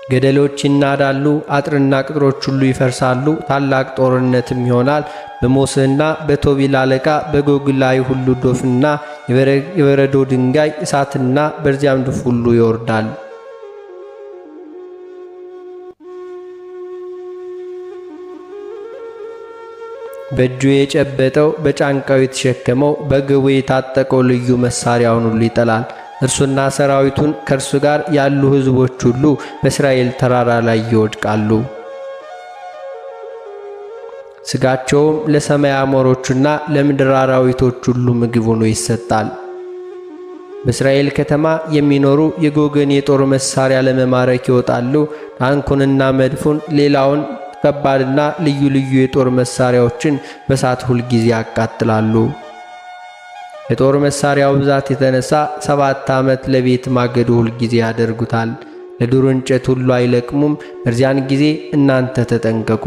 ገደሎች ይናዳሉ፣ አጥርና ቅጥሮች ሁሉ ይፈርሳሉ። ታላቅ ጦርነትም ይሆናል። በሞስህና በቶቢል አለቃ በጎግ ላይ ሁሉ ዶፍና የበረዶ ድንጋይ እሳትና በዚያም ዶፍ ሁሉ ይወርዳል። በእጁ የጨበጠው በጫንቃው የተሸከመው በግቡ የታጠቀው ልዩ መሳሪያውን ሁሉ ይጠላል። እርሱና ሰራዊቱን ከእርሱ ጋር ያሉ ሕዝቦች ሁሉ በእስራኤል ተራራ ላይ ይወድቃሉ። ሥጋቸውም ለሰማይ አሞሮቹና ለምድር አራዊቶች ሁሉ ምግብ ሆኖ ይሰጣል። በእስራኤል ከተማ የሚኖሩ የጎግን የጦር መሳሪያ ለመማረክ ይወጣሉ። ታንኩንና መድፉን፣ ሌላውን ከባድና ልዩ ልዩ የጦር መሳሪያዎችን በእሳት ሁል ጊዜ ያቃጥላሉ። የጦር መሳሪያው ብዛት የተነሳ 7 ዓመት ለቤት ማገዶ ሁል ጊዜ ያደርጉታል። ለዱር እንጨት ሁሉ አይለቅሙም። በዚያን ጊዜ እናንተ ተጠንቀቁ።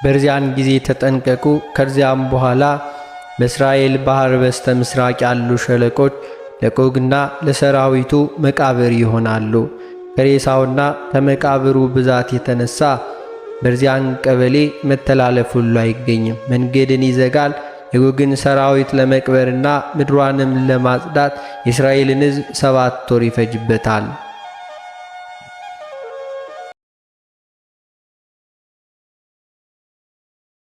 በዚያን ጊዜ ተጠንቀቁ። ከዚያም በኋላ በእስራኤል ባህር በስተ ምስራቅ ያሉ ሸለቆች ለጎግና ለሰራዊቱ መቃብር ይሆናሉ። ከሬሳውና ከመቃብሩ ብዛት የተነሳ በዚያን ቀበሌ መተላለፍ ሁሉ አይገኝም። መንገድን ይዘጋል። የጎግን ሰራዊት ለመቅበርና ምድሯንም ለማጽዳት የእስራኤልን ሕዝብ 7 ወር ይፈጅበታል።